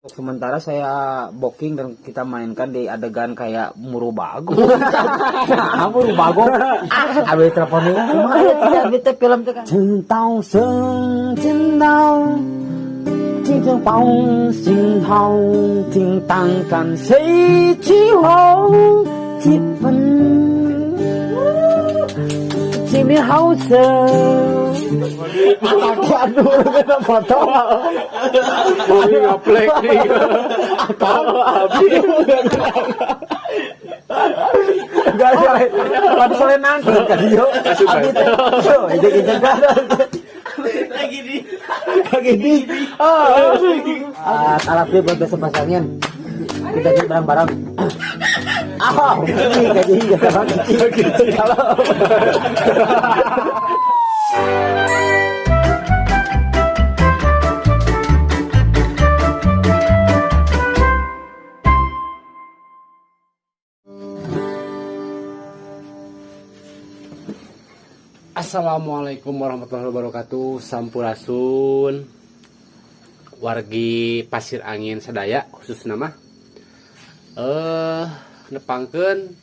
Sementara saya booking dan kita mainkan di adegan kayak muru bago. Nah, muru bago. Ah, abis telepon ini, kumaha ya teh abis teh film teh kan. 听到声，听到，听见报信号，听当看谁起哄，气氛，心里好色。Aduh, kita foto. Mau ngaplek nih. Atau abi. Enggak ada. Pada sore nangkut kan yo. Abi teh. Yo, ijek-ijek kan. Lagi di Lagi di. Ah, alat dia buat besok pasangin. Kita jadi barang-barang. Ah, ini kayak gini, kalau Assalamualaikum warahmatullahi wabarakatuh. Sampurasun. Wargi Pasir Angin sadaya khusus nama nepangkeun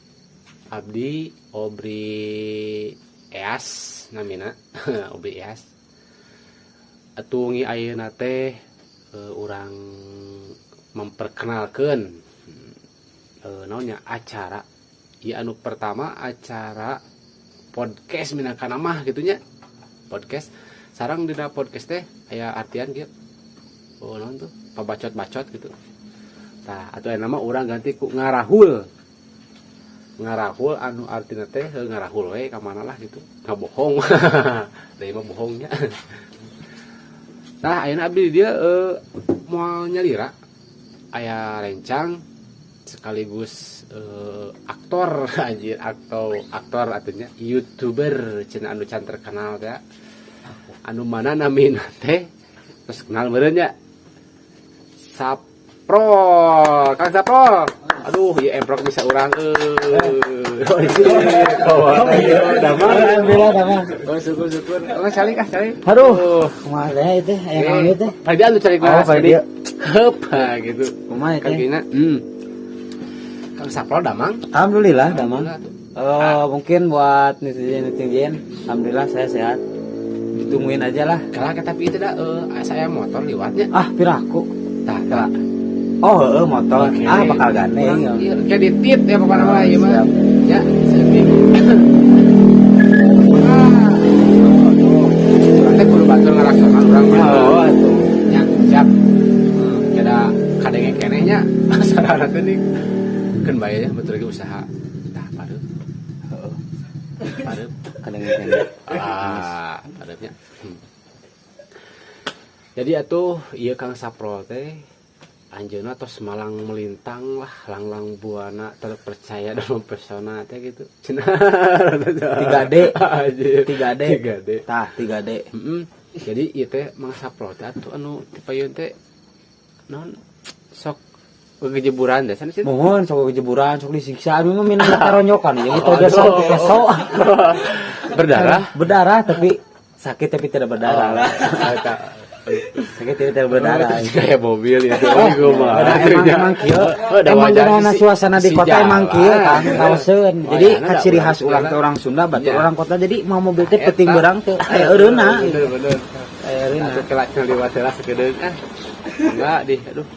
abdi Obri Eas namina Obri Eas atuh wengi ayeuna teh urang memperkenalkeun naonnya acara ieu anu pertama acara podcast minangka mah gitu nya podcast sareng dina podcast teh aya artian kieu, oh naon tuh pabacot-bacot gitu. Tah atuh aya nama urang ganti ku ngarahul ngarahul anu artina teh heuh ngarahul we ka mana lah gitu ngabohong da mah bohongnya. Nah, ayeuna abdi di dieu moal nyalira aya rencang sekaligus aktor anjir atau aktor artinya youtuber cenah anu can terkenal teh anu mana namina teh terus kenal meureun nya Saprol. Kang Saprol, aduh ieu emprok bisa urang euy. Oh iya, damang. Alhamdulillah, damang. Oh, syukur syukur. Oh, calik ah, calik. Aduh, kumaha teh itu aya naon ieu teh? Padi anu calik. Oh, padi. Heup, ha, gitu. Kumaha teh? Kakina. Kang Saprol damang. Alhamdulillah, damang. Alhamdulillah tuh. Mungkin buat netizen netizen, alhamdulillah saya sehat. Ditungguin aja lah. Kalah tapi itu dah saya motor liwatnya. Ah, piraku. Tah, tah. Oh, heeh motor. Oke. Ah, bakal gandeng. Urang, iya, kayak ditit ya pokoknya mah ieu mah. Siap. Ya, sedih. Ah. Urang teh kudu batur ngalaksanan urang mah. Oh, atuh. Ya, siap. Kada kadenge keneh nya. Sarana teh nih. Keun bae ya betul lagi usaha. Tah, pareup. Heeh. Pareup. Kadenge keneh. Ah, pareupnya. Jadi atuh ieu Kang Saprol teh anjeunna tos malang melintang lah, langlang buana terpercaya dan mempesona teh gitu. Cenah. 3D. Anjir. 3D. 3D. Tah, 3D. Jadi ieu teh Mang Saprol teh atuh anu tipayun teh naon sok kejeburan deh sana sih. Mohon sok kejeburan, sok disiksa. Aduh mah minum taronyokan ya. Itu aja sok keso. Berdarah. Berdarah tapi sakit tapi tidak berdarah lah. Oh, eta. Sakit tapi tidak berdarah. Oh, kayak mobil itu. Oh, Ada emang emang kieu. Oh, ada Emang wajah geunahna suasana di si kota emang kieu jalan. kan kaoseun. Jadi Wajahna ka ciri da khas urang urang teh orang Sunda batur Iya. orang kota jadi mau mobil teh Eta. penting beurang teh aya eureunna. Bener bener. Aya eureunna. Atuh kelak liwat heula sakedeung ah. Enggak di aduh.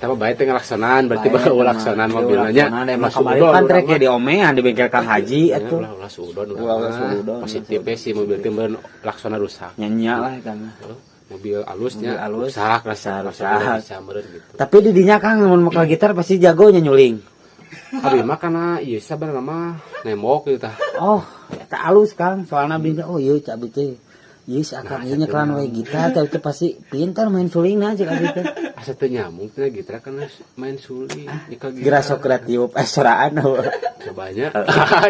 Tapi bae teh ngelaksanaan berarti Bae, bae ulaksanaan emang. mobilnya nya. Ulaksanaan, emang kemarin kan trek di omean di bengkel Kang Haji atuh. Ulah ulah suudon Ulah ulah suudon. Positif sih mobil teh meureun laksana rusak. Nyanyi lah eta mah. Oh, mobil alusnya Mobil alus. Rusak rasa Rusak. bisa meureun gitu. Tapi di dinya Kang mun makai gitar pasti jago nya nyuling. Abi mah kana ieu sabenerna mah nembok gitu tah. Oh, eta alus Kang, soalna abdi teh oh ieu cak abdi teh. Ieu si akang Nah, ieu nyekelan we gitar teh teh pasti pintar main sulingna cek abdi teh. Asa teu nyambung teh gitar kana main suling. Nyekel gitar. Geura sok geura tiup soraan. Cobanya.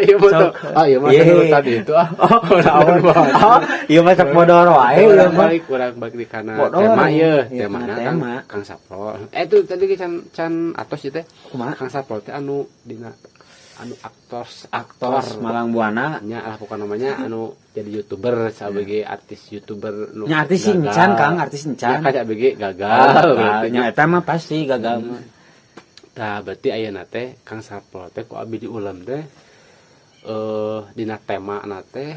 Iya betul. Ah iya mah Iya. tadi itu ah. Oh, oh, ieu mah sok bodor wae ieu Urang mah. balik urang balik di kana Bodor. tema ieu, Iya, tema kana Kang tema. Kang Saprol. Eh itu tadi ge can can atos ieu teh. Kumaha? Kang Saprol teh anu dina Anu aktor. Aktor Aktor Malang Buana. Nya lah, pokokna namanya anu jadi youtuber sebagai artis youtuber nu Nya artis gagal. encan, Kang, artis Ya encan. kan ABG gagal berarti. Nya eta mah pasti gagal mah. Tah, berarti ayeuna teh Kang Saprol teh ku abi diulem teh dina tema na teh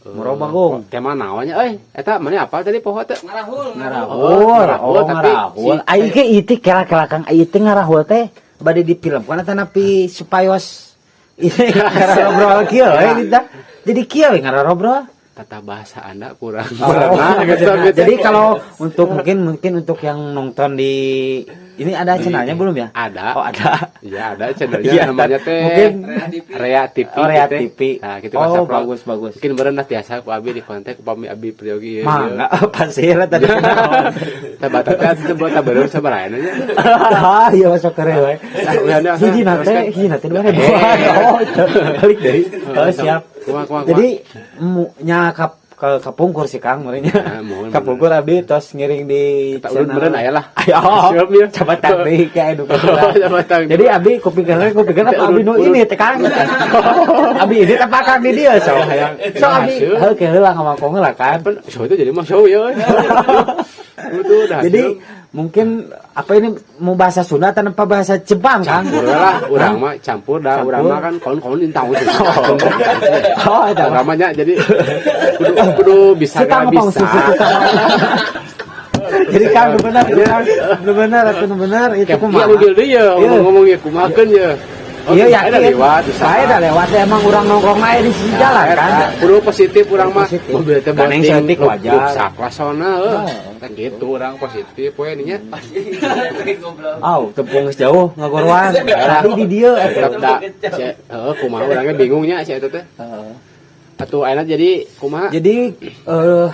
Muro Bagong. Tema naonnya euy? Eta mana apa tadi poho teh? Ngarahul. Ngarahul, ngarahul, oh, tapi ngarahul. Ai ge ieu kela-kela, Kang, ai teh ngarahul teh bade difilmkeun atanapi supayos ini ngarobrol kieu we kita. Jadi kieu we ngarobrol. Tata bahasa Anda kurang Oh, kurang gitu, gitu. jadi kalau untuk mungkin mungkin untuk yang nonton di ini ada channelnya belum ya? Ada. Oh, ada. Iya, ada channelnya, Iya, namanya teh mungkin Rea TV. Oh, Rea gitu. TV. Nah, gitu, Oh, Kang Saprol. bagus, bagus. Mungkin beureun lah tiasa ku abi di kontak upami abi priyogi ieu. Mah enggak pasti lah tadi. Tah, batat teh buat sabareuh sabaraha nya. Ah, iya, masuk kere we. Udah, Hiji nate, teruskan. hiji nate 2000. Oh, itu balik deui. Oh, siap. Kumaha, kumaha, kumaha. Jadi nya kap ke kapungkur sih, Kang, meureun nya. Nah, mohon, Kapungkur abdi tos ngiring di Eta urut meureun aya lah. Ayo. Siap, ya. Coba tadi ke edukasi Oh, lah. coba tang. Jadi abdi kupikeun apa abdi nu ini teh, Kang? Abdi ini apa Kang di dieu so hayang. So abdi Hasil. heuh ke heula ngamangkong heula kan. Pan show itu jadi mah show ya. Itu udah. Jadi mungkin apa ini mau bahasa Sunda atau apa bahasa Jepang, Kang? Campur lah, urang mah campur dah, urang Campur. mah kan kawan-kawan tahu sih. Oh, eta mah. Urang mah nya jadi kudu kudu bisa Suka gak ngomong bisa. susu suka. Jadi Kang, nu benar, Kang, nu benar atau nu benar itu Iya, kumaha? mobil deui ya, ngomong-ngomong ya kumakeun ya. Oh, Iya, saya yakin. dah lewat, usaha. Saya dah lewat, emang urang nongkrong aja di sisi jalan Ya, kan. eta. Kudu positif urang mah. Positif. Mobil teh Kan yang beuting, saeutik wajar. rusak lasona heuh. Oh, Tah gitu urang positif we nya. Goblok. Aw, tepung geus jauh ngagoroan. Tadi di dieu eta. Tetep da heuh kumaha urangnya bingungnya si eta teh. Heeh. Atuh ayeuna jadi kumaha? Jadi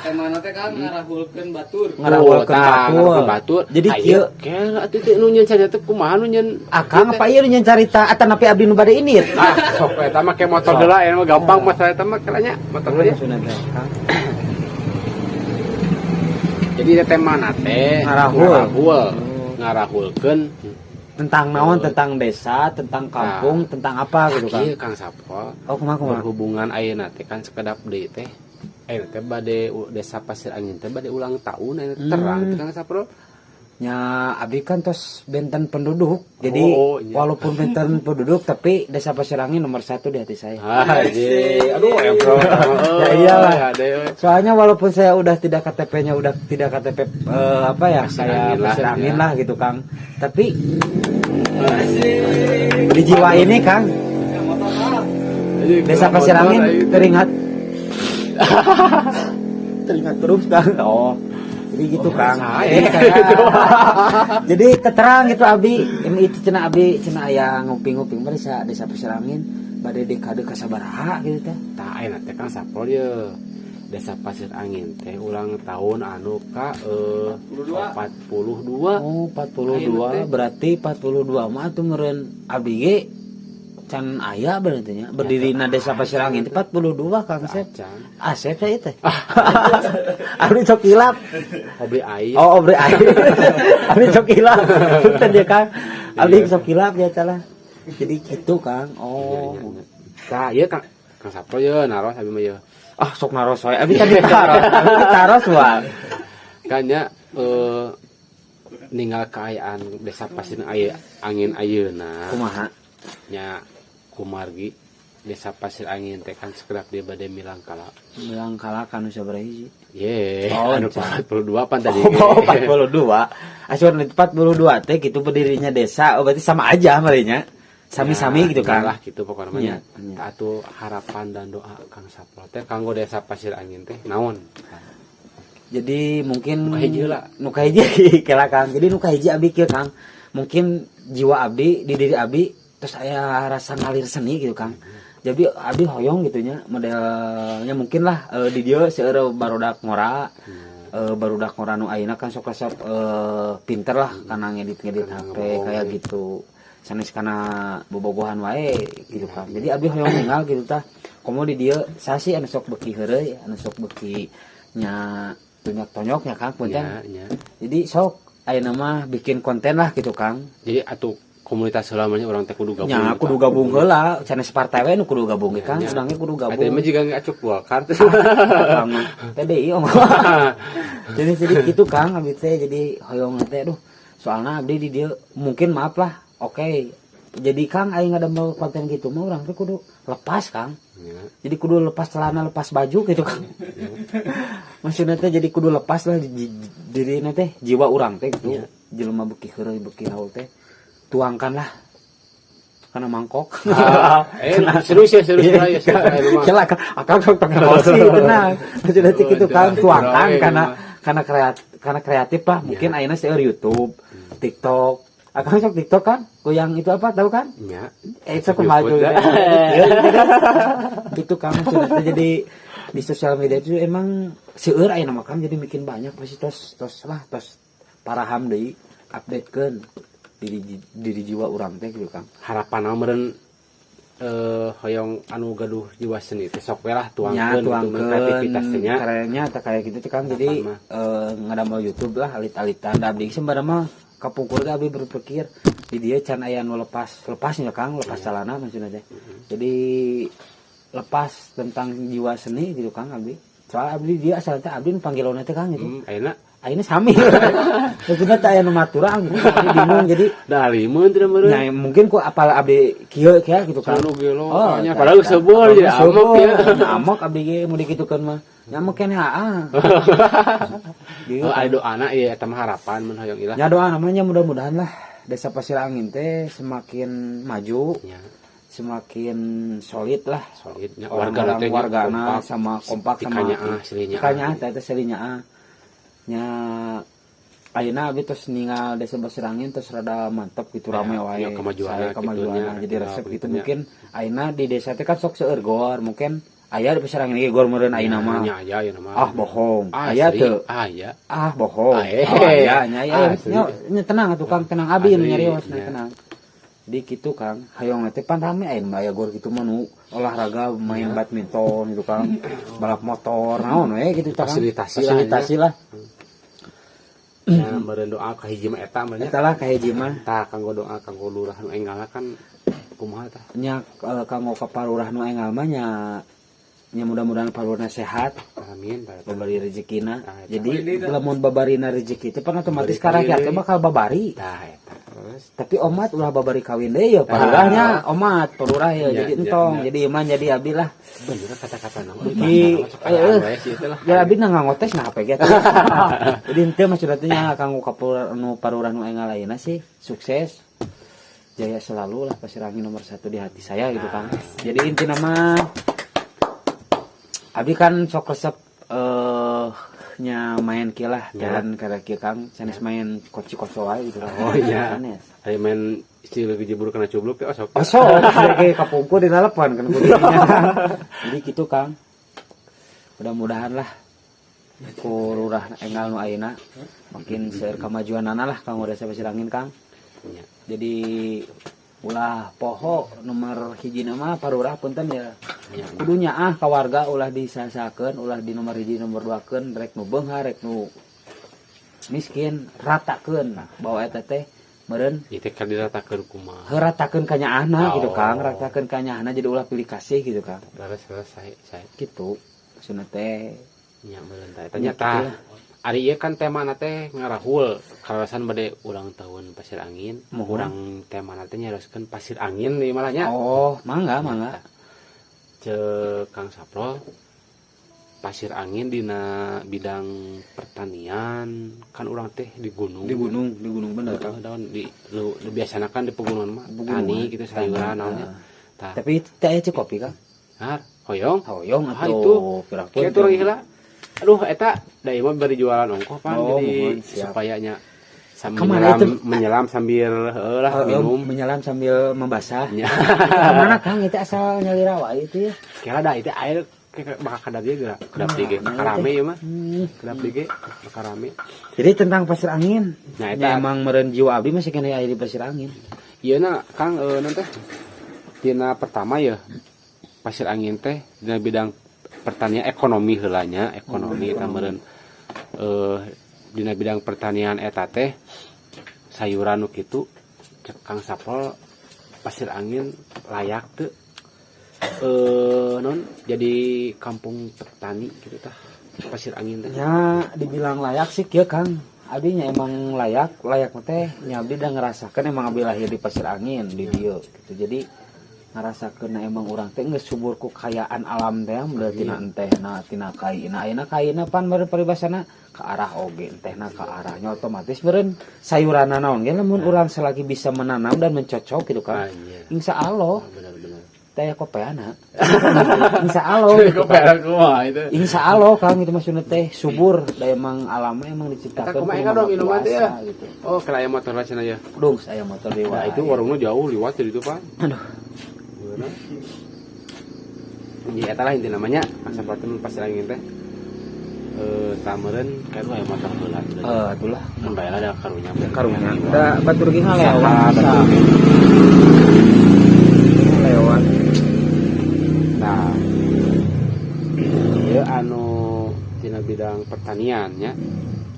Tema teh kan ngarahulkeun batur. Ngarahulkeun Oh, tah, batur. ngarahulkeun batur. Jadi Ah, kieu. ieu kela atuh teh nu nyeun carita teh kumaha nu nyeun? Akang apa ieu nu nyeun carita atanapi abdi nu bade ini? Ah, sok eta mah kayak motor heula eta mah gampang masalah eta mah kelanya motor heula. Maksudna teh, Kang. Jadi teh tema teh Ngarahul. ngarahul. Ngarahulkeun Tentang naon? Tentang desa, tentang kampung, tentang apa gitu, Kang? Kieu, Kang Saprol. Oh, kumaha kumaha? Berhubungan ayeuna teh kan sekedap deui teh ayeuna teh bade desa Pasir Angin teh bade ulang tahun ayeuna teh terang teh, Kang Saprol. Nya abdi kan tos benten penduduk. Jadi Oh, iya. walaupun benten penduduk tapi desa Pasir Angin nomor satu di hati saya. Ah, aduh, bro. Ya iyalah. Ya, deh. Soalnya walaupun saya udah tidak KTP-nya udah tidak KTP apa ya Pasir kayak Angin lah, Pasir Angin ya. lah gitu, Kang. Tapi di jiwa ini, Kang, Jadi, desa kalau Pasir motor, Angin ayo. teringat teringat terus, Kang. Oh. Jadi gitu, Kang. Saya. Jadi jadi keterang gitu abi, ini itu cenah abi cenah aya nguping-nguping bade desa desa Pasir Angin bade dekade kasabaraha gitu teh. Tah, ayeuna teh Kang Saprol ye. Desa Pasir Angin teh ulang tahun anu ka 42. Oh, 42. Ayeuna teh. Berarti 42 mah tuh meureun abdi ge can aya berarti nya. Berdiri na desa Pasir Angin teh 42, Kang Sep. Acan. Asep saya teh. Abdi sok hilap. Obri ais. Oh, obri ais. Abdi sok hilap. Punten ya, Kang. Abdi sok hilap ya salah. Jadi gitu, Kang. Oh. Iya, iya. Tah, ieu Kang Kang Saprol ye naros abi mah ye. Ah, sok naros wae. Abdi tadi taros. Abdi taros wae. Kan nya ninggal kaayaan desa Pasir Angin ayeuna. Kumaha? Nya kumargi desa Pasir Angin teh kan sekedap dia bade milangkala. Milangkala kanu sabaraha hiji? Ye, Oh, anu can. 42 pan tadi. Oh, 42. Asuran 42 teh gitu berdirinya desa. Oh, berarti sama aja merenya. Sami-sami Ya, gitu kan. lah gitu pokoknya mah. Iya, iya. Tah atuh harapan dan doa Kang Saprol teh kanggo desa Pasir Angin teh naon? Jadi mungkin Nu kahiji heula. Nu kahiji kela, Kang. Jadi nu kahiji abi kieu, Kang. Mungkin jiwa abdi di diri abdi terus aya rasa ngalir seni gitu, Kang. Jadi abdi hoyong gitu nya modelnya mungkin lah di dieu seueur barudak ngora. Barudak ngora nu ayeuna kan sok resep pinter lah kana ngedit-ngedit Kana HP ngebohong kayak gitu. gitu. Sanes kana bobogohan wae gitu kan. Jadi abdi hoyong ninggal gitu tah. Komo di dieu sasi anu sok beuki heureuy, anu sok beuki nya tonyak-tonyoknya, Kang, punten. Ya, ya. Jadi sok ayeuna mah bikin konten lah gitu, Kang. Jadi atuh Komunitas heula mah nya, urang teh kudu gabung. Nya, gitu. Kudu gabung heula, sanes partai we nu kudu gabung ge, Kang. Nya. Urang ge kudu Eta gabung. mah juga nggak acuk Golkar. Kang mah PDI om. Jadi gitu, Kang, abdi teh jadi hoyong teh, aduh, soalnya abdi di dieu mungkin maaf lah, oke. Jadi Kang, aing ngadamel konten gitu mah urang teh kudu lepas, Kang. Jadi kudu lepas celana, lepas baju gitu, Kang. Maksudnya teh jadi kudu lepas lah diri teh, jiwa urang teh gitu. Jelema beuki heureuy, beuki haul teh tuangkanlah karena mangkok. Ah, serius ya, serius ya, ya, serius ya, mah. Kela akang sok tong emosi, tenang. Maksudnya teh gitu kan, tuangkan Oh, karena iya. karena kreatif lah. Mungkin ayeuna seueur YouTube, TikTok. Akang sok TikTok kan? Ku yang itu apa, tahu kan? Nya. Eh, sok maju Juput, dah. gitu kan, maksudnya teh jadi di sosial media itu emang seueur ayeuna mah, Kang, jadi bikin banyak pasti tos tos lah, tos paraham deui, updatekeun diri diri jiwa urang teh gitu, Kang. Harapan meureun hoyong anu gaduh jiwa seni teh sok we lah Nya, tuangkeun gitu tuangkeun kreativitas teh nya. Karyanya teh kayak gitu teh, Kang. Jadi Harapan mah. Ngadamel YouTube lah alit-alitan da abdi sebenarnya mah kapungkur ge abdi berpikir di dieu can aya nu lepas lepasnya, Kang, lepas celana maksudnya teh. Jadi lepas tentang jiwa seni gitu, Kang, abdi. Soal abdi dia asal teh abdi nu panggilona teh, Kang, gitu. Ayeuna Ayeuna sami. Maksudnya teh aya nu matura gitu. Abdi bingung jadi da limeun teh meureun. Nah, mungkin ku apal abdi kieu kieu gitu kan. Anu gelo, Oh, nya tah, padahal tah. sebel jadi amok ya. Amok abdi ge mun dikitukeun mah. Nyamuk keneh ah. Gitu. Oh, aya doana ieu eta mah, harapan mun hoyong ilah. Ya, doa namanya mudah-mudahan lah Desa Pasir Angin teh semakin maju, semakin solid lah. Solid nya warga Orang-orang teh nya, wargana kompak. Sama kompak sama Tikanyaah, silih nyaah. Tikanyaah teh teh silih nyaah. Nya, ayeuna abdi tos ningal Desa Pasir Angin terus rada mantep gitu, rame wae. Ya, kemajuanna Saya kemajuanna gitu nya, jadi resep gitu. gitu nya. Mungkin ayeuna di desa teh kan sok seueur gor, mungkin aya di Pasir Angin ge gor meureun ayeuna mah. Nya aya ya mah. Ah, bohong. Aya Asli. teu? Aya. Ah, bohong. Ah, eh. Oh, aya nya aya. Asli. Nya, nya, tenang atuh, Kang, tenang, abi nu Asli, nyarios nah, nya. Tenang. Di kitu, Kang, hayang teh pan rame aya mah, aya gor gitu mah nu olahraga, main badminton gitu, Kang, balap motor, naon we gitu tah, Kang. Fasilitasi lah, Fasilitasi lah. Ya, meureun doa ka hiji mah eta mah nya. Eta lah ka hiji mah. Tah, kanggo doa kanggo lurah nu enggal kan kumaha tah? Nya, kanggo ka parurah nu enggal mah nya nya mudah-mudahan parurahna sehat, Amin tah eta. Babari rezekina. Tah, eta. Jadi lamun babarina rezeki itu pan otomatis ka Babari rakyat teh deui. Bakal babari. Tah eta. Terus Tapi omat ulah babari kawin deui ya parurahnya, omat parurah ya, Ya, jadi ya, entong ya. jadi iman jadi abdi lah. Bener kata-kata nama. Beuki, wae sih itu lah. Ya, abdi na ngangotes nah apa gitu. Jadi henteu maksudna teh nya kanggo ka nu parurah nu enggal ayeuna sih sukses jaya selalu lah, Pasir Angin nomor satu di hati saya gitu, Kang. Jadi inti nama abdi kan sok resep nya main kieu lah, jalan kada kieu, Kang, sanes main koci-koco wae gitu. Oh iya. Sanes. Ari main istilah jebur kena cubluk ya osok. Osok, sebagai kapungkur di telepon kan kudunya. Jadi gitu, Kang. Mudah-mudahan lah ku lurah enggal nu ayeuna makin seueur kamajuanana lah kanggo Desa Pasir Angin, Kang. Ya. Jadi ulah poho nomor hiji nama parurah, punten ya. Ya. Kudunya ah ka warga ulah disasakeun, ulah di nomor hiji nomor duakeun, rek nu beunghar rek nu miskin, ratakeun bahwa eta teh meureun. Itu kan diratakeun kumaha? Ratakeun kanyaahna gitu, Oh. Kang, ratakeun kanyaahna, jadi ulah pilih kasih gitu, Kang. Leres leres saya. Gitu maksudna teh. Nya meureun tah eta Nya, nya tah. gitu lah. Ari ieu kan temana teh ngarahul kalasan bade ulang tahun Pasir Angin. Muhun. Urang temana teh nyarioskeun Pasir Angin nih malah nya. Oh, mangga mangga. Ceuk Kang Saprol, Pasir Angin dina bidang pertanian kan urang teh di gunung. Di gunung, di gunung bener, Kang. Heeh, daun di lu, lu biasana kan di pegunungan mah Pegunungan. tani gitu, sayuran, Tani, naonnya. ah. Tah, Tapi teh aya kopi, Kang. har, hoyong. Hoyong Ah, atuh itu. pirang Kieu tuh orang heula. Aduh, eta da ieu mah bari jualan ongkoh pan, Oh, jadi mohon, siap. supaya nya sambil Kemana menyelam, itu? Menyelam sambil heuh lah minum. Menyelam sambil membasah. Nya. Kemana, Kang, itu asal nyalira wae itu ya? Kira da itu air bakal kadap dia geura. Kedap deui ge Kemana bakal rame teh? ieu mah. Kedap deui ge bakal rame. Jadi tentang Pasir Angin. Nah, Ya, eta emang meureun jiwa abdi masih kena aya di Pasir Angin. Ieu na Kang, naon teh? Tina pertama ya Pasir Angin teh dina bidang pertanian, ekonomi heula nya, ekonomi eta meureun dina bidang pertanian eta teh sayuran nu kitu Cek Kang Sapol, Pasir Angin layak tuh non jadi kampung petani gitu tah, Pasir Angin teh? Ya, dibilang layak sih kieu, Kang. Abi nya emang layak, layak teh nya abdi udah ngerasakan, emang abi lahir di Pasir Angin di dieu gitu. Jadi ngerasakeun emang urang teh geus subur ku kayaan alam teh, mulai tina entehna, tina kaina. Ayeuna kaina pan baru paribasana ke arah oge entehna ke arahnya, otomatis meureun sayuranna naon ge lamun urang selagi bisa menanam dan mencocok gitu Ah, kan. iya. Insya Allah Benar-benar. teh kopeana. Insya Allah gitu kan. Kumaha itu? Insya Allah, Kang, itu maksudnya teh subur da emang alamnya emang diciptakan Eta kumaha kudu dong maha minuman teh ya? kuasa, gitu. Oh, kira aya motor lah cenah ya. Dung, saya motor dewa. Nah, itu warungnya jauh liwat dari itu, Pak. Aduh. Bener. Ya, eta lah inti namanya Kang Sapol teh Pasir Angin teh. Eh, meureun kayak aya motor heula. Eh, itulah. Mun bae lah da karunya. Karunya. Da batur ge ngalewat. Saha, Bisa. Lewat. Nah, ieu anu tina bidang pertanian nya.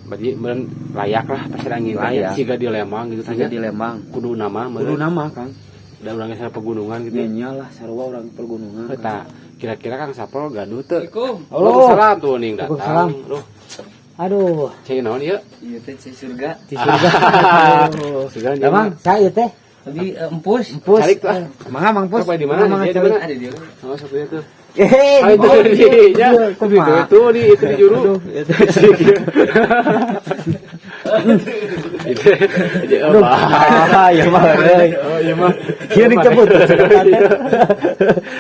Berarti meureun layak lah Pasir Angin teh nya. Layak. Siga di Lembang gitu Siga tanya. di Lembang. Kudu nama Kudu meureun. nama, Kang. Da urang geus pegunungan gitu. Nya lah sarua urang pergunungan. Kang. Tah, kira-kira Kang Sapol gaduh teu? Assalamualaikum. Halo. Waalaikumsalam tuh ning datang. Waalaikumsalam. Duh, Aduh, cai naon ieu? Iya teh cai surga. di surga. Aduh. Surga. Emang saya teh Tadi empus. Empus. Calik tuh, ah. Mangga, Mang Pus. Apa, di mana? Mangga, Dia di calik. mana? Ada dia. Oh, satunya tuh. Eh, Ah, itu oh, di ya. iya, Itu kumaha? itu di juru. Aduh, itu. Itu itu Aduh, apa? ah, ya mah euy. Oh, iya mah. Kieu dicebut.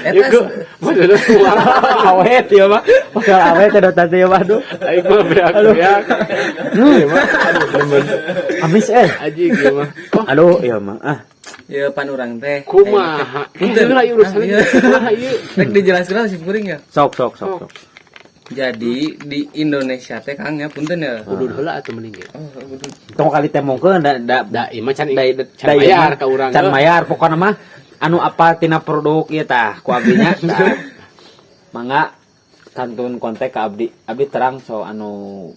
Ya, gua maksudnya kumaha? Awet ya mah. Bakal awet ya tante ya mah, aduh. Aing mah beak-beak. Iya mah. Aduh, demen. Amis eh. Anjing ieu mah. Oh, Aduh, iya mah. Ah. Ya pan urang teh. kumaha? Punten. Heula ieu urusan. Ah, iya. Kumaha ieu? Rek dijelaskeun si kuring ya. Sok sok sok sok. Jadi di Indonesia teh, Kang, ya, punten ya. Kudu heula atuh mending ge. Oh, kudu. Tong kali temongkeun da da Da ieu mah can da can bayar ka urang. Can bayar pokokna mah anu apa tina produk ieu tah ku abdinya tah. Mangga kantun kontak ke abdi. Abdi terang so anu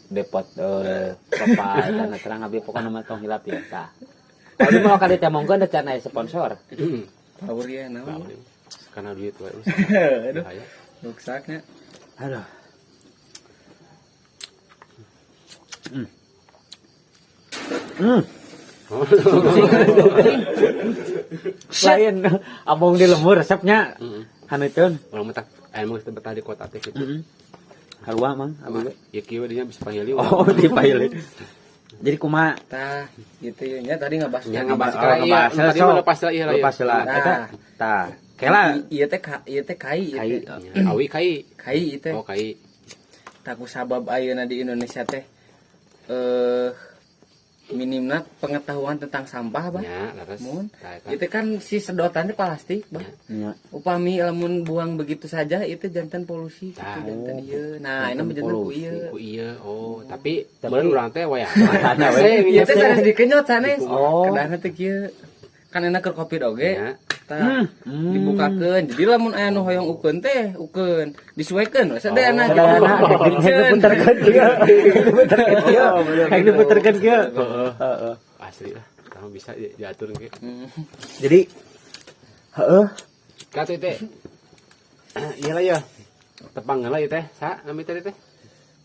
depot sopa eta terang abdi pokokna mah, tong hilap ya tah. Abdi mau kali temongkeun da can aya sponsor. Heeh. Power ya naon. Karena duit wae. Aduh. Bahaya. Ruksaknya. Aduh. Hmm. Lain abong di lembur resepnya. Heeh. Haneutkeun. Urang mah tak aya mah geus betah di kota teh gitu. Heeh. Harua mang abdi ge. Ya kieu dinya bisa panggil. Oh, di pahili. Jadi kumaha? Tah, gitu ya. Nya tadi ngabahas. Nya ngabahas Oh, iya, ngebahas. tadi Sok. mah lepas lah iya lah. Lepas lah. Nah. Eta tah. Kela Ieu teh kai ieu Kai. teh. Awi kai. Kai ieu teh. Oh, kai. Tah, ku sabab ayeuna di Indonesia teh minimna pengetahuan tentang sampah, bah. Nya, leres. Mun. Tah, eta. Itu kan si sedotan teh plastik, bah. Nya. Upami lamun buang begitu saja itu janten polusi gitu, Tah. janten ieu. Nah, ini mah janten ku polusi. ieu. Ku ieu. Oh, tapi Tapi- meureun urang teh wayah. Wayahna we. Ieu teh sanes dikenyot sanes. Oh. Kedahna teh kieu. Kan enak keur Covid oge. Nya. Tah, dibukakeun. Jadi lamun aya nu hoyong ukeun teh, ukeun. Disuekeun we sadayana. Sadayana hek diputerkeun kieu. Diputerkeun kieu. Hek diputerkeun kieu. Heeh. Asli lah. Kamu bisa diatur ge. Jadi heeh, Katu teh. Iya lah ya. Tepang heula ieu teh. Sa nami teh teh?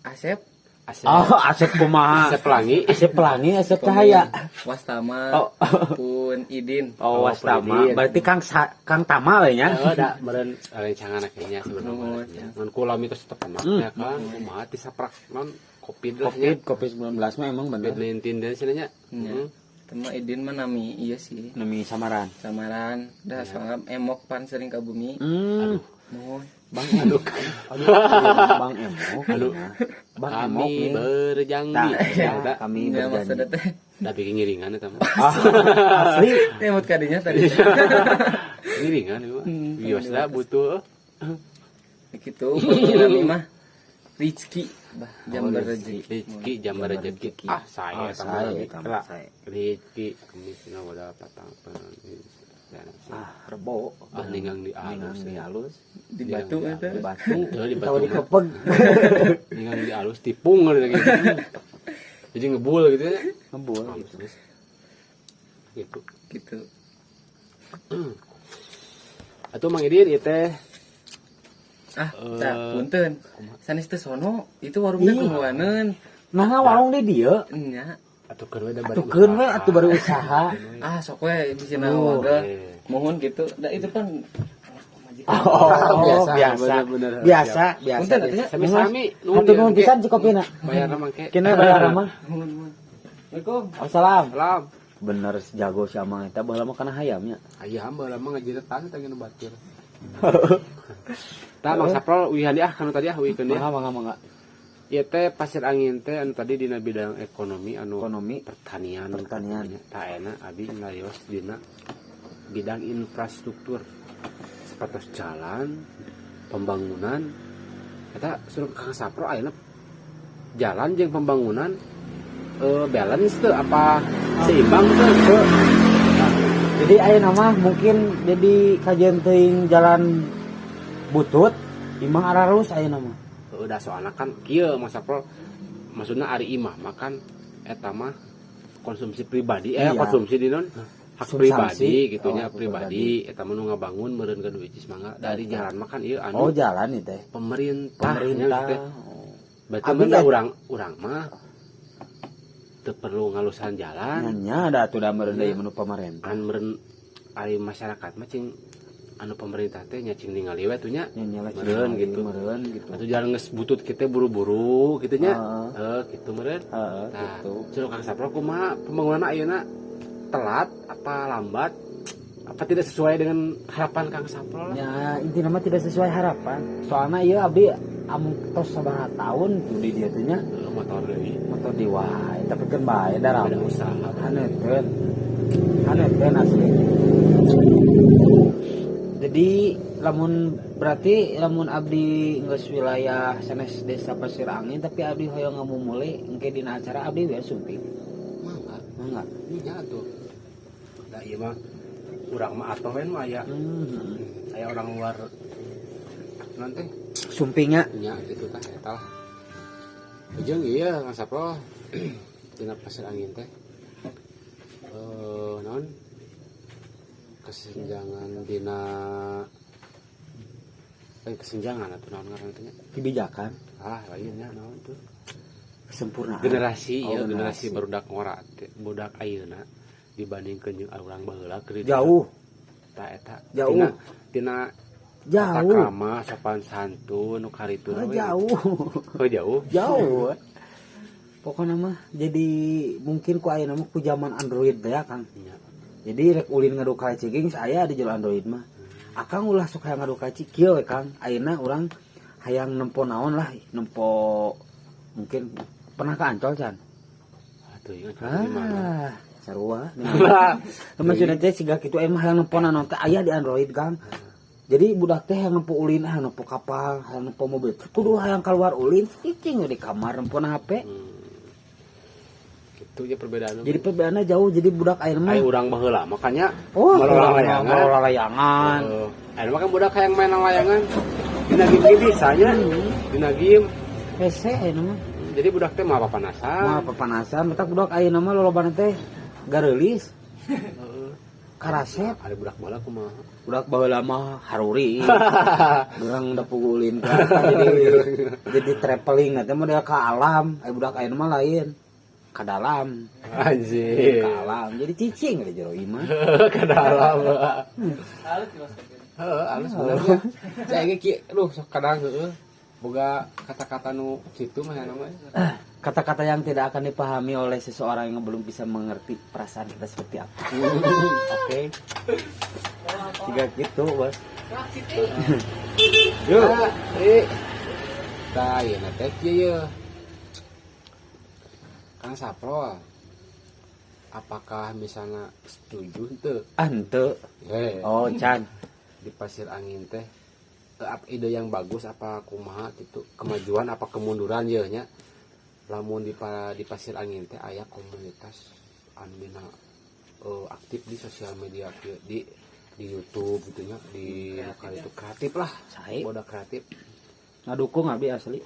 Asep. Asep. Oh, Asep kumaha? Asep Pelangi. Asep Pelangi, Asep Cahaya. Wastama. Oh. Pun Idin. Oh, Oh, Wastama. Idin. Berarti Kang Kang Tama lah ya. Heeh, da meureun rencangan kayaknya sebenarnya. Ngan kula mitos tepanak ya kan, kumaha ti saprak non Covid lah nya. Covid Covid 19 mah emang bener. Covid-19 dan cenah nya. Nya. Tema Idin mah nami iya sih. Nami samaran. Samaran. Dah soalnya emok pan sering ke bumi. Hmm. Mohon. Bang Aduh. Aduh, Bang Emok. Aduh. Bang Emok Kami nih. berjanji. Tah, Ya, da. kami Ya maksudnya berjanji. teh. Da bikin ngiringan eta mah. Ah, asli. Emot kadinya tadi. Ngiringan ieu mah. Bios da butuh. Gitu, nami mah Rizki, bah, jam berrezeki. Rezeki jam rezeki. Ah, saya Ah, sama saya, lagi. sama Lah, saya. Rezeki kemis na wala patang Ah, rebo. Ah, ninggang di alus. Ninggang di alus. Di batu eta. Di batu. Di batu. Tahu di kepeg. Ninggang di alus tipung gitu. Jadi ngebul gitu ya. Ngebul. Terus. Gitu. Gitu. Atuh Mang Idin ieu teh. Ah, tah punten. Sanes teh sono, itu warungnya Ih. kumahaneun. Nah, warung di dieu. Nya. Atuh keun we da bari Atuh keun we usaha. Atuh baru usaha. Ah, sok we bisa Oh. waga. Eh. Mohon gitu. Da itu kan Oh, Biasa, biasa. bener-bener. Biasa, biasa. Punten atuh nya. Sami-sami. Nuhun Hatur nuhun ya, pisan cikopina. Bayar mangke. Kena bayar mah. Mohon, mohon. Assalamualaikum. Wassalam. Salam. Bener jago si Amang eta baheula mah kana hayamnya. Ayam baheula mah ngajiretan teh nu batir. Tah, Mang Saprol, uihan ah kanu tadi ah, uihkeun dia. Mangga, mangga, mangga. Ieu teh Pasir Angin teh anu tadi dina bidang ekonomi anu Ekonomi, pertanian. Pertanian. Tah, enak abi nyarios dina bidang infrastruktur. Sapertos jalan, pembangunan. Eta suruh Kang Sapro, ayeuna jalan jeung pembangunan balance tuh apa seimbang tuh? Jadi aya nama mungkin jadi kajian teuing jalan butut imah ararus aya nama. Udah, soalnya kan kieu, Mas Sapro, maksudnya ari imah makan eta mah konsumsi pribadi, Iya. konsumsi di non hak Substansi. Pribadi gitu nya. Oh, hak Pribadi eta mah nu ngabangun meureun gaduh icis mangga dari jalan makan ieu anu Oh, jalan nih teh. Pemerintah. Pemerintah. Nya, teh. Berarti Abi mah ya- urang urang mah teu perlu ngalusan jalan. Nya ada atuh da meureun deui menu pemerintah. Kan meureun ari masyarakat mah cing anu pemerintah teh nya cing ningali we tuh nya. Nya nya lah. Meureun gitu. Meureun gitu. Atuh jalan geus butut kita buru-buru gitu nya. Heeh. Heuh, gitu meureun. Heeh, Tah, gitu. Ceuk Kang Sapro kumaha pembangunan ayeuna, telat apa lambat apa tidak sesuai dengan harapan Kang Sapro lah? Ya, intinya mah tidak sesuai harapan. Soalnya ieu abdi amung tos sabaraha tahun tuh di dieu teh nya. Heuh, motor deui. Motor di wae, tapi kan bae da Beda rame. Usaha. Haneutkeun. Haneutkeun asli. Jadi lamun berarti lamun abdi geus wilayah sanes desa Pasir Angin, tapi abdi hoyong ngamumule engke dina acara abdi we sumping. Mangga. Mangga. Iya tuh. Da ieu mah urang mah atoh we nu aya aya orang luar nanti. Sumpingnya. Nya gitu tah eta lah. Jeung ieu Kang Sapro, dina Pasir Angin teh naon kesenjangan dina, lain kesenjangan atau naon ngaranna teh nya? Kebijakan. Ah, lainnya naon tuh? Kesempurnaan. Generasi. Oh, Ya, generasi barudak ngora teh, budak ayeuna dibandingkeun jeung urang baheula keur Jauh. Ta eta. Jauh. Tina tina tata Jauh. krama, sopan santun nu karitu Ah, we. jauh. Oh, jauh. Jauh. Pokoknya mah jadi mungkin ku ayeuna mah ku zaman Android teh ya, Kang. Nya. Jadi rek ulin ngadu kaleci ge geus aya di jero Android mah. Akang ulah sok hayang ngadu kaleci kieu we, Kang. Ayeuna urang hayang nempo naon lah, nempo mungkin pernah ke Ancol can? Atuh ingat di mana? Ah, sarua. Maksudnya teh siga kitu emang hayang nempo naon teh aya di Android, Kang. Jadi budak teh hayang nempo ulin, hayang nempo kapal, hayang nempo mobil. Kudu hayang keluar ulin, cicing we di kamar nempo na HP. Itu ya perbedaannya. Jadi perbedaannya jauh, jadi budak ayeuna mah Ayo urang baheula makanya oh, marola layangan. marola layangan. Heeh. Ayeuna mah kan budak hayang main layangan. Dina game ge bisa nya. Dina game. Hese ayeuna mah. Jadi budak teh mah papanasan. Mah papanasan, matak budak ayeuna mah lolobana teh gareulis, Heeh. karasep. Ada budak baheula kumaha? Budak baheula mah haruri. Urang da pugulin ka jadi traveling teh model ka alam, aya budak ayeuna mah lain. Ka dalam, Anjir. ka alam. Jadi cicing di jero imah. Ke dalam. Halus sih, Mas. Heeh, halus bener nya. Saya ge kieu, duh, sok kadang heueuh boga kata-kata nu kitu mah namanya. Kata-kata yang tidak akan dipahami oleh seseorang yang belum bisa mengerti perasaan kita seperti apa. Oke. Jika gitu, Bos. Yuk. Eh. Tah, ieu na teh kieu ye. Kang Saprol. Apakah misalnya setuju henteu? Ah, henteu. Eh, Oh, can. di Pasir Angin teh apa ide yang bagus apa kumaha gitu, kemajuan apa kemunduran ye nya, lamun di Pasir Angin teh aya komunitas anu dina aktif di sosial media kieu, di YouTube gitu nya, di lokal itu kreatif lah. Sae. Bodak kreatif. Ngadukung abdi asli.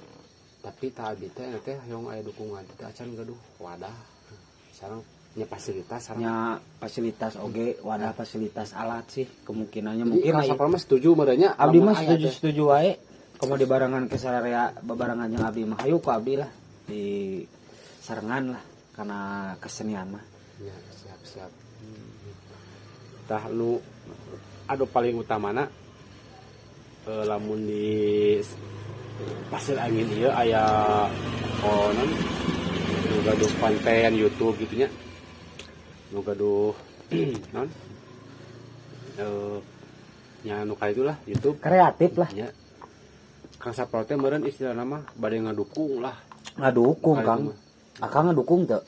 Tapi tah abi teh teh hoyong aya dukungan teh acan gaduh wadah sareng Nya fasilitas sareng. Nya fasilitas oge, wadah, fasilitas, alat sih kemungkinannya. Jadi mungkin Kang aya. Sapal mah setuju merenya. Abdi lamun mah aya setuju, teh. Setuju wae. Komo dibarengan ke sararea babarengan jeung abdi mah, hayu ku abdi lah di sarengan lah karena kesenian mah. Ya, siap siap. Tah, nu anu paling utamana lamun di Pasir Angin ieu aya, oh, non nu gaduh konten YouTube gitu nya. Nu gaduh non nya nu kali itulah YouTube. Kreatif lah. Nya. Kang Sapro teh meureun istilahna mah bade ngadukung lah. Ngadukung. Kali Kang. itu mah. Akang ngadukung teu?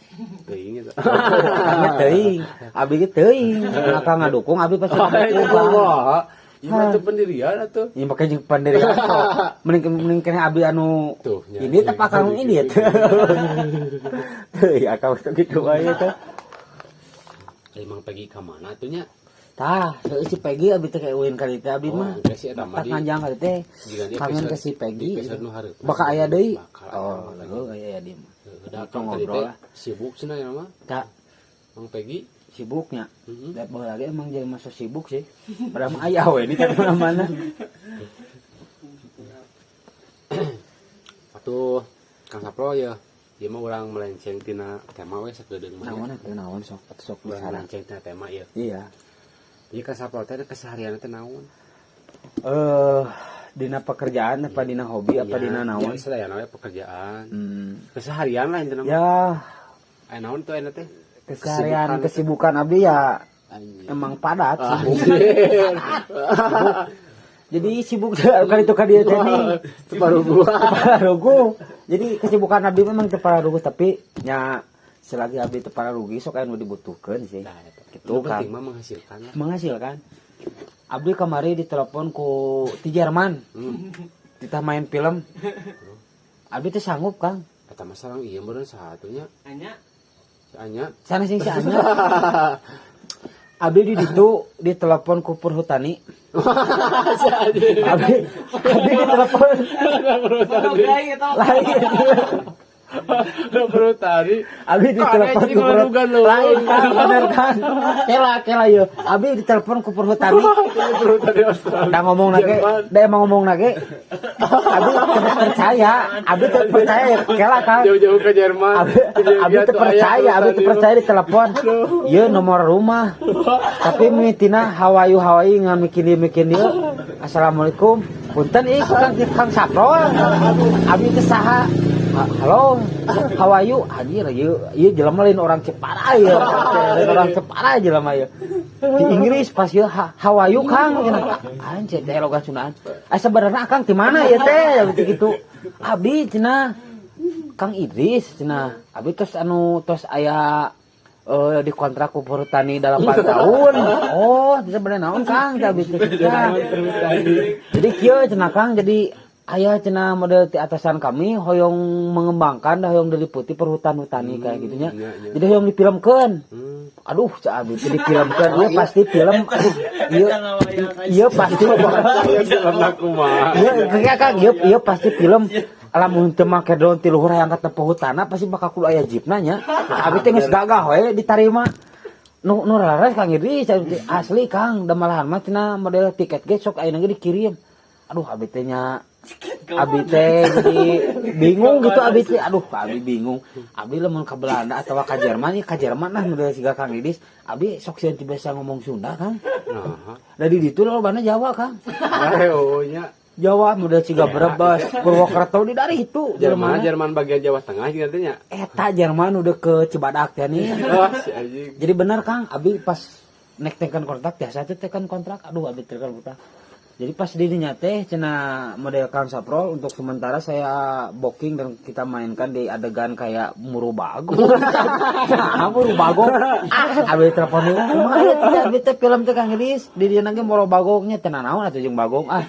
Teuing eta. Akang teuing, abdi ge teuing. Akang ngadukung, abdi pasti ngadukung, Kang. Wah, ieu mah teu pendirian atuh. Ini pakai jeung pendirian sok. Mending mending kene abdi anu Tuh, nya, ini teh akang ini ya. Teuing akang teh kitu wae teh. Emang pergi ke mana tuh nya? Tah, heueuh si Peggy abdi teh kayak ulin ka dieu teh abdi Oh, mah. engke sih eta mah Tak nganjang ka dieu teh. Jika dia Kangen episode- ke si Peggy. di episode nu hareup. Bakal aya deui. Bakal aya Oh, lagi. heueuh aya ya di mah. Udah Itu kan tadi ngobrol teh lah. sibuk cenah ya mah. Tak Mang Peggy. sibuknya. Heeh. Lihat baheula lagi emang jadi masa sibuk sih. Padahal mah aya we ini kan mana-mana. Atuh Kang Sapro ya. Ieu mah urang melenceng tina tema we sakedeung mah. Naon atuh, naon sok atuh sok Urang bicara. melenceng tina tema ieu. Iya. Jadi Kang Sapro teh keseharian teh naon? Dina pekerjaan apa dina hobi apa Ya, dina naon? Ya, sadayana we pekerjaan. Keseharian lah intina mah. Ya, Aya naon tuh aya teh? keseharian kesibukan abdi ya Anjir. emang padat, sibuk. Anjir. Jadi sibuk kali itu ka dieu teh nih. Separuh gua. Tepararugu. Jadi kesibukan abdi memang teu pararugu, tapi nya selagi abdi teu pararugi sok aya nu dibutuhkeun sih. Nah, eta. Gitu Nu kan. penting mah menghasilkan lah. Menghasilkan. Abdi kamari ditelepon ku ti Jerman. Kita main film. Abdi teh sanggup, Kang. Eta mah sareng ieu meureun satunya. Anya. Si Anya. Sana sing si Anya. Abdi di ditu ditelepon ku Perhutani. Abdi ditelepon lain. Perlu tadi. Abdi ditelepon jadi ku ngelalugan lu. Lain kan, bener kan. Kela kela yo. Abdi ditelepon ku Perhutani. Perlu tadi Australia. Da ngomong nage, da emang ngomong nage. Abdi teu percaya, abdi teu percaya ya kela kan. Jauh-jauh ke Jerman. Abdi teu percaya, abdi teu percaya ditelepon. Ieu nomor rumah. Tapi mimitina Hawaii Hawaii ngan mikin dieu mikin dieu. Assalamualaikum. Punten ih Kang Kang Saprol. Abdi teh saha? Halo, how are you? Anjir, ieu ieu jelema lain orang Jepara ieu. Lain orang Jepara jelema ieu. Di Inggris pas ieu how are you Kang? Cenah. Anjir teh logat Sundaan. Ah sebenarnya Akang di mana ya teh? Gitu. Abdi cenah Kang Idris cenah. Abdi tos anu tos aya dikontrak ku Perhutani 8 tahun. Oh, sebenarnya naon Kang teh abdi teh. Ya. Jadi kieu cenah Kang, jadi aya cenah model ti atasan kami hoyong mengembangkan dah hoyong diliputi perhutan-hutani kayak gitunya. Iya. Jadi hoyong difilmkeun. Aduh, cak abdi teh difilmkeun. Ieu pasti film. Aduh, ieu ieu pasti Film aku mah. Iya, kayak Kang, ieu ieu pasti film lamun teu make drone ti luhur hayang katempo hutana pasti bakal kudu aya jeepna nya. Abdi teh geus gagah we ditarima. Nu nu rares Kang Idris, abdi teh asli Kang, da malahan mah cenah model tiket ge sok ayeuna ge dikirim. Aduh, abdi teh nya abdi teh jadi bingung gitu abdi teh. Aduh, abdi bingung. Abdi lamun ka Belanda atau ka Jerman, ya ka Jerman lah model siga Kang Idris. Abdi sok sieun teu bisa ngomong Sunda, Kang. Nah, Da di ditu lolobana Jawa, Kang. ayo nya. Jawa model siga Brebes, Purwokerto di dari itu. Jerman, Jerman. Jerman bagian Jawa Tengah gitu artinya. Eta Jerman udah ke Cibadak teh nih. Wah, si anjing. Jadi benar Kang, abi pas nek teken kontrak biasa teh teken kontrak, aduh abi teken kontrak. Jadi pas dirinya teh cenah model Kang Saprol untuk sementara saya booking dan kita mainkan di adegan kayak muru bagong. Nah, muru bagong. Ah, abi telepon deui. Kumaha ya teh abi teh film teh Kang Idris, di dieu ge muru bagongnya teh naon atuh jeung bagong ah.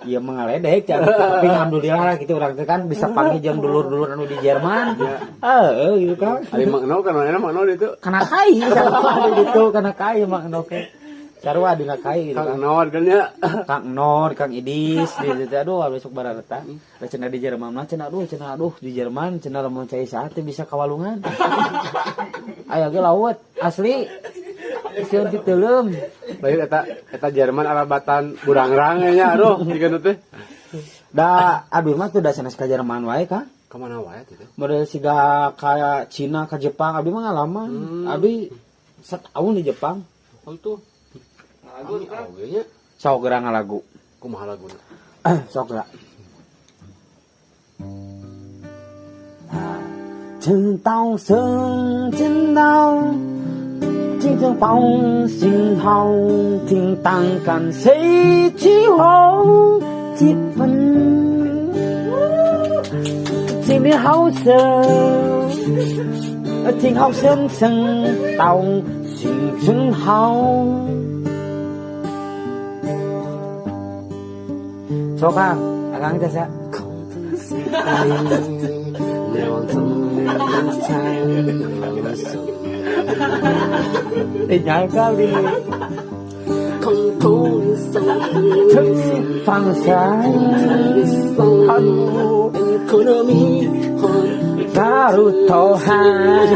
Ieu mah ngaledek cenah. Tapi alhamdulillah lah gitu urang teh kan bisa panggil jeung dulur-dulur anu di Jerman. Heeh gitu kan. Ari Mang Eno kan mana Mang Eno itu. Kana kai sama di ditu kana kai Mang Eno ke. Sarua dina kai gitu Kang kan. Nor kan ya. Kang Nor, Kang Idis di teh aduh besok barareta. Da cenah di Jerman mah cenah aduh di Jerman cenah lamun cai saat teh bisa kawalungan. Aya ge laut asli. Sieun teuleum. Lain eta eta Jerman arabatan burangrang nya aduh jiga nu teh. Da aduh mah tuh da sanes ka Jerman wae Kang. Ka mana wae tuh teh? Model siga ka Cina, ka Jepang, abi mah ngalaman. Abi setahun di Jepang. Oh itu. Lagu Ami oge nya. Sok geura ngalagu. Kumaha laguna? Sok geura. 真道生真道，真正报信号，听当干谁起哄，几分，听你好声，听好声声到心真好。说吧，阿刚这是。Nyangka di放下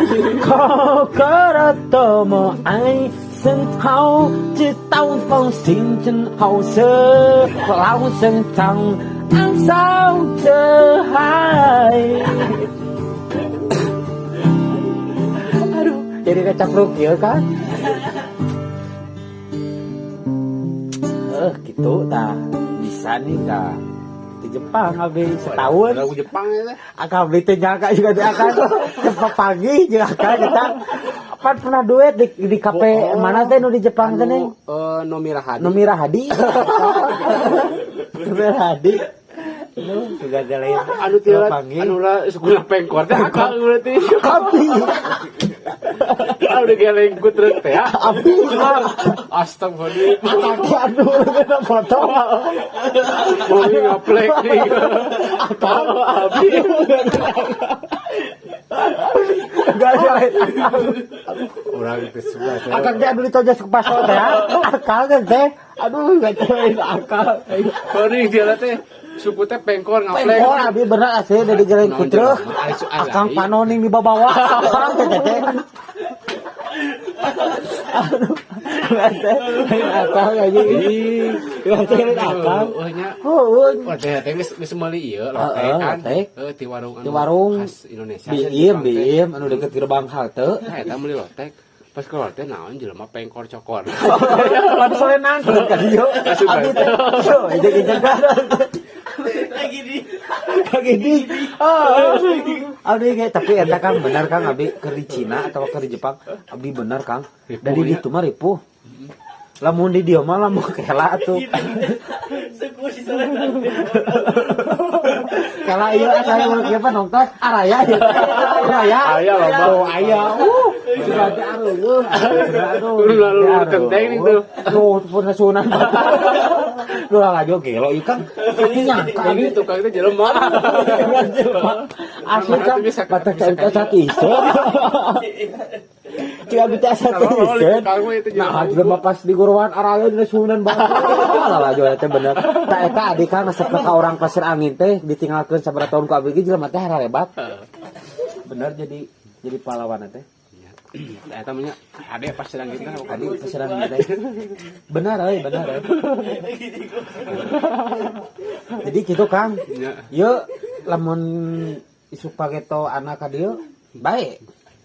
心とも愛生好，知道放心真好色，老生长安少这海。Aduh, jadi kecapruk ya kan? Gitu tah bisa nih tah di Jepang habis setahun. Lagu Jepang ya teh. Akang beli teh nyangka juga teh akan cepat pagi juga akan kita apa pernah duet di kafe Oh, mana teh nu di Jepang teh neng? Nomira Hadi. Nomira Hadi. Nomira Hadi. Nu juga lain. Anu teu panggil. anu lah sukuna pengkor teh akang berarti. Api. Ah udah geleng ku truk teh. Api. Astagfirullah. Kaki aduh kena foto. Mau ngaplek nih. Akang Api. Enggak ada lain. Urang teh suka teh. Akang teh aduh ditojas ke pasar teh. Akang teh aduh enggak lain akang. Beuring dia teh suku teh pengkor ngaplek. Pengkor abi bener asli dari geleng Naon ku truk. jelema, ari su- Akang alai. panoning di bawah. Akang teh teh. Aduh, teh lain akang aja. Ih, Teh lain akang. Oh nya. Heueuh. Wah, teh teh geus geus meuli ieu lotek Heeh, kan. lotek. Heuh, ti warung Di warung khas Indonesia. Biim, biim anu deket gerbang halte. Nah, eta meuli lotek. Pas keluar teh naon jelema pengkor cokor. Pan solenan ka dieu. Abi teh. Yo, ejek-ejek kan. Lagi di Lagi di. Oh. Abi kayak tapi eta Kang bener Kang abi keur di Cina atau keur di Jepang, abi bener Kang. Dari ditu mah ripuh. Lamun di dieu mah lamun kela atuh. suku di sana. Kela ieu aya mun kieu nongtos araya ieu. Araya. Aya loba. Oh, aya. Sudah teh areueuh. Aduh. Lu lalu kenteng itu. Tuh, pun sunan. Lu lalajo gelo ieu Kang. Tapi nyangka Ini tukang teh jelema. Asli Kang, Bisa- batak bisa cai satu iseun. Cik abi teh satu Tolol, iseun. tukang mah itu jelema. Nah, jelema pas di guruan araya dina sunan banget. Lalajo teh bener. Ta eta adi Kang resepna ka orang Pasir Angin teh ditinggalkeun sabaraha tahun ku abi ge jelema teh harebat. Bener jadi pahlawan teh. Nah, eta mah nya ade pas sedang kita Adi Pasir Angin teh. Benar euy, benar euy. Jadi gitu Kang. Nya. Yeuh lamun isuk pageto anak ka dieu bae.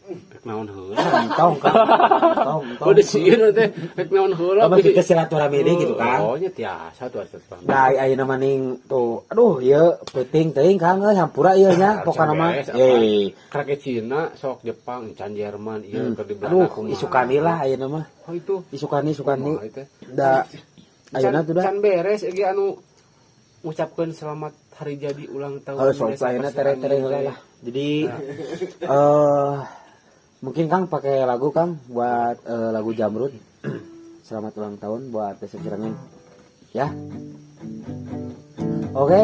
Rek naon heula. Entong Kang. Entong, entong. Oh, disieun teh rek naon heula. Apa kita silaturahmi deui gitu Kang. Oh, nya tiasa tuh silaturahmi. Nah, ayeuna maning tuh. Aduh, ieu peuting teuing Kang euy hampura ieu nya pokona mah. Eh, Krake Cina, sok Jepang, encan Jerman, ieu keur di Belanda. aduh, kumaha. isukani lah ayeuna mah. Oh, itu. Isukani, isukani. Kumaha itu? Da ayeuna tuh da. Can beres ge anu ngucapkeun selamat hari jadi ulang tahun. Heuh, sok ayeuna tere-tere heula lah. Jadi mungkin Kang pakai lagu Kang buat lagu Jamrud. Selamat ulang tahun buat Desa Cirangin. Ya. Oke,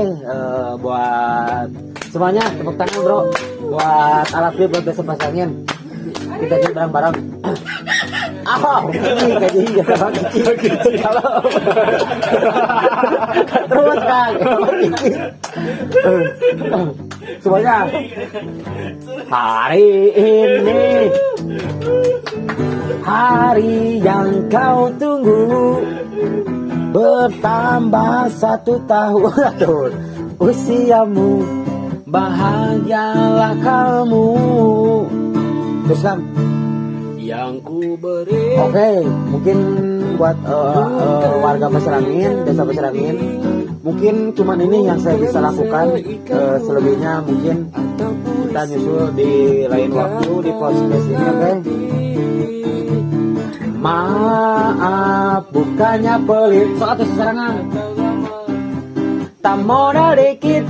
buat semuanya tepuk tangan bro. Buat alat buat Desa Pasangin. Kita jadi bareng-bareng. Ah, ini gaji ya kalau terus Kang. Semuanya hari ini hari yang kau tunggu bertambah 1 tahun usiamu, bahagialah kamu. Terus Kang, yang ku beri. Oke, mungkin buat warga Pasir Angin, desa Pasir Angin, mungkin cuman ini yang saya bisa lakukan. Selebihnya mungkin kita nyusul di lain waktu di podcast ini, oke? Maaf, bukannya pelit, soal tuh sesarangan. Tak modal dikit,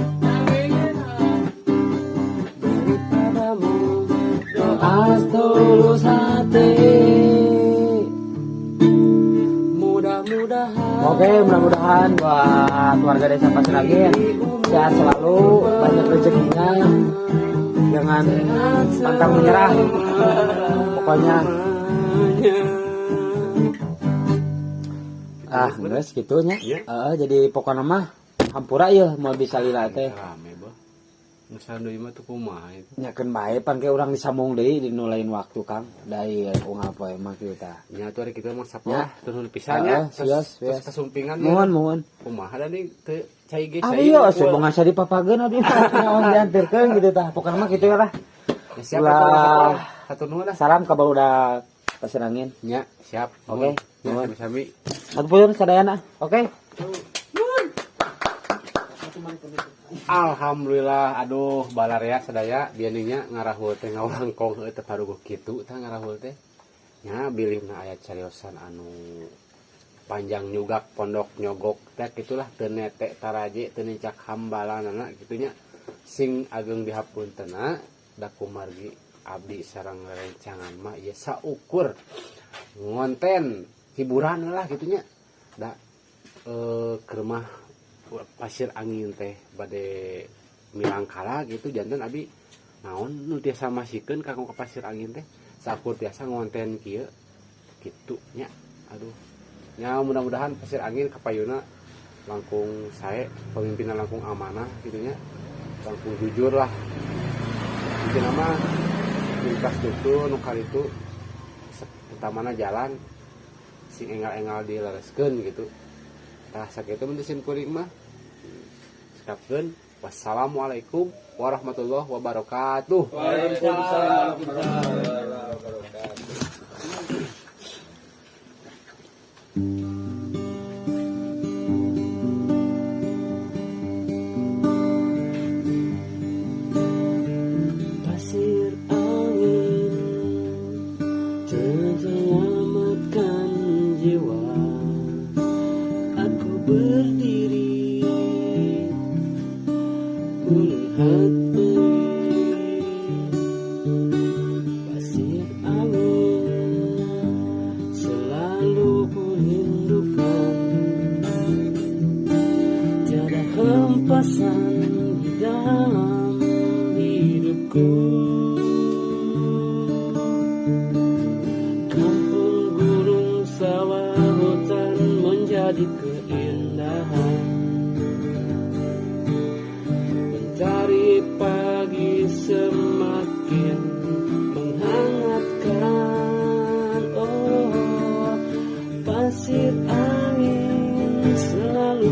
beri padamu doa tulus hati. Mudah-mudahan. Oke, mudah-mudahan buat warga desa Pasir Angin sehat selalu, banyak rezekinya, jangan pantang menyerah. Pokoknya geus kitu nya. Heeh, jadi pokoknya mah hampura ieu moal bisa lila teh. Rame bah. Geus deui mah tuh kumaha itu. Nyakeun bae pan ke urang disambung deui di nu lain waktu Kang. Da ieu unggal poe mah kieu tah. Nya atuh ari kitu mah Ya. sapolah turun pisan nya. Heeh, sias, Terus sias. kasumpingan Mohon, mohon. Kumaha da nih teu cai ge Ah cai. iya, sebongan saya dipapageun abdi mah naon diantirkeun gitu tah. Pokokna mah kitu lah. Ya, siap atuh sapolah. Satu nuhun lah. Salam ka barudak Pasir Angin. Nya, siap. Oke, Ya, nuhun. sami-sami. Atuh puyun sadayana. Oke. Alhamdulillah, aduh balarea sadaya bieunya ngarahul teh ngawangkong heueuh teh paruguh kitu tah ngarahul teh. Nya bilihna aya cariosan anu panjang nyugak pondok nyogok teh kitulah teu nete taraje teu nincak hambalanana kitu nya. Sing ageng dihapuntena da kumargi abdi sareng rerencangan mah ieu saukur ngonten hiburan lah kitu nya. Da keur mah Pasir Angin teh bade milangkala gitu janten abi naon nu tiasa masikeun kanggo ka Pasir Angin teh sakur tiasa ngonten kieu kitu nya. Aduh nya mudah-mudahan Pasir Angin kapayuna langkung sae, pemimpinna langkung amanah gitu nya, langkung jujur lah. Intina mah infrastruktur nu kalitu utamana jalan sing enggal-enggal dilereskeun gitu. Tah sakitu mun sim kuring mah. Sikapkeun. Wassalamualaikum warahmatullahi wabarakatuh. Waalaikumsalam warahmatullahi wabarakatuh. Pasir angin terselamatkan jiwa. Aku berdiri melihat pasir angin selalu kurindukan. Tiada hempasan di dalam hidupku. Kampung, gunung, sawah, hutan menjadi keindahan. Mentari pagi semakin menghangatkan. Oh, pasir angin selalu